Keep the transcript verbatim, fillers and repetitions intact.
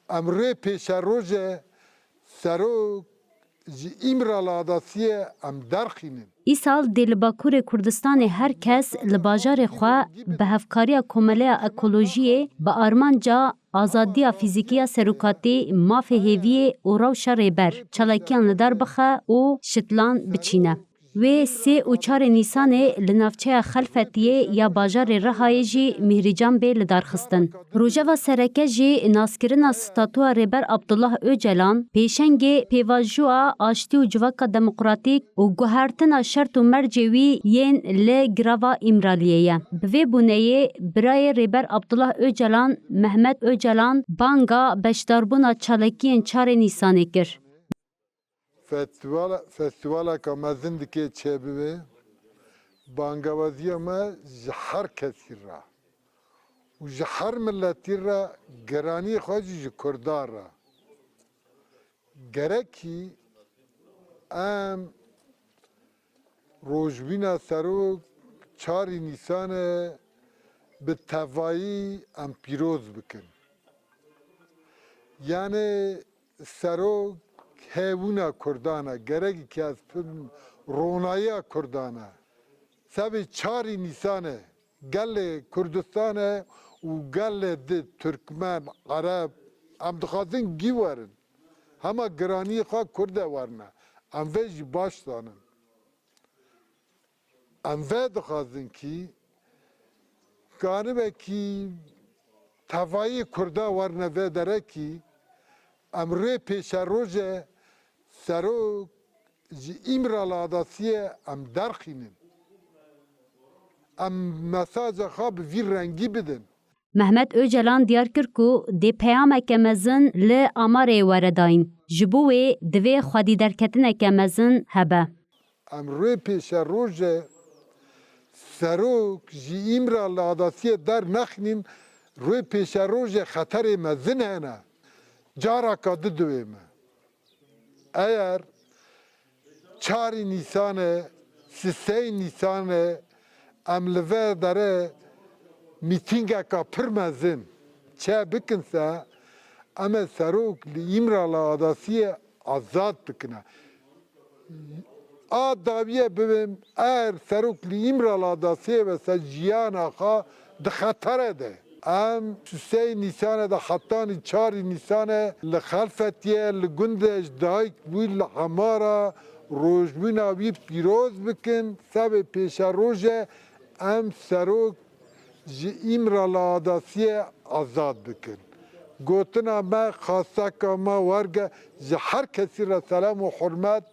Em rê pêşerojê serok ji Îmrala Adasiyê em derxînin. Îsal dê li Bakurê Kurdistanê her kes li bajarê xwe bi hevkariya Komeleya Ekolojiyê bi armanca azadiya fîzîkî ya serokatî, mafê hêviyê û rewşa rêber, çalakiyan li dar bixe û şitlan biçîne. Wê sê û çarê Nîsanê li navçeya Xelfetiyê ya bajarê Rihayê jî mîhrîcan bê lidarxistin. Rojeva sereke jî naskirina statûa Rêber Abdullah Ocalan, pêşengê pêvajoya aştî û civaka demokratîk û guhertina şert û mercê wî yên li girava Îmraliyê ye. Bi vê bûneyê birayê Rêber Abdullah Ocalan, Mehmet Ocalan, banga beşdarbûna çalakiyên çarê Nîsanê kir. Festîvala, festîvaleka mezin dike çêbibe. Bangewaziya me ji her kesî re û ji her miletî re, geraniyê xwe jî ji Kurdan re. Gerekî em rojbîna serok çarî Nîsanê bi tevayî em pîroz bikin. Yanê serok hêvûna Kurdan e. Gerekî kes pir ronayiya Kurdan e. Sebê çarî Nîsanê gelê Kurdistanê û gelê di Tirkmen, Ereb, em dixwazin gî werin. Hema giraniyê xwe Kurde werine. Em vê jî baş zanin. Em vê dixwazin kî ganibekî tevayê Kurda werine vê derekî, em rê pêşerojê serok ji Îmrala Adasiyê em derxînin. Em mesaja xwe bi vî rengî bidin. Mehmet Ocalan diyar kir ku dê peyameke mezin li Amareyê were dayîn. Ji bo wê divê xwedî derketineke mezin hebe. Em rê pêşerojê serok ji Îmrala Adasiyê dernexînin, rê pêşerojê xeterê mezin hene. Caraka di divê me. Eger çarî Nîsanê, sisey Nîsanê em li vê derê mîtîngeka pir mezin çê bikin se, em ê serok li Îmrala Adasiyê azad bikine. A dawiyê bibim, eger serok li Îmrala Adasiyê be se jiyana xwe di xetere de. Em sisey Nîsanê de hetanî çarî Nîsanê li Xelfetiyê li gundê ji dayik bûyî li Hemara rojbûna wî pîroz bikin. Sebê pêşerojê em serok ji Îmrala Adasiyê azad bikin. Gotina me, xasteka me werge ji her kesî re selam û hurmet.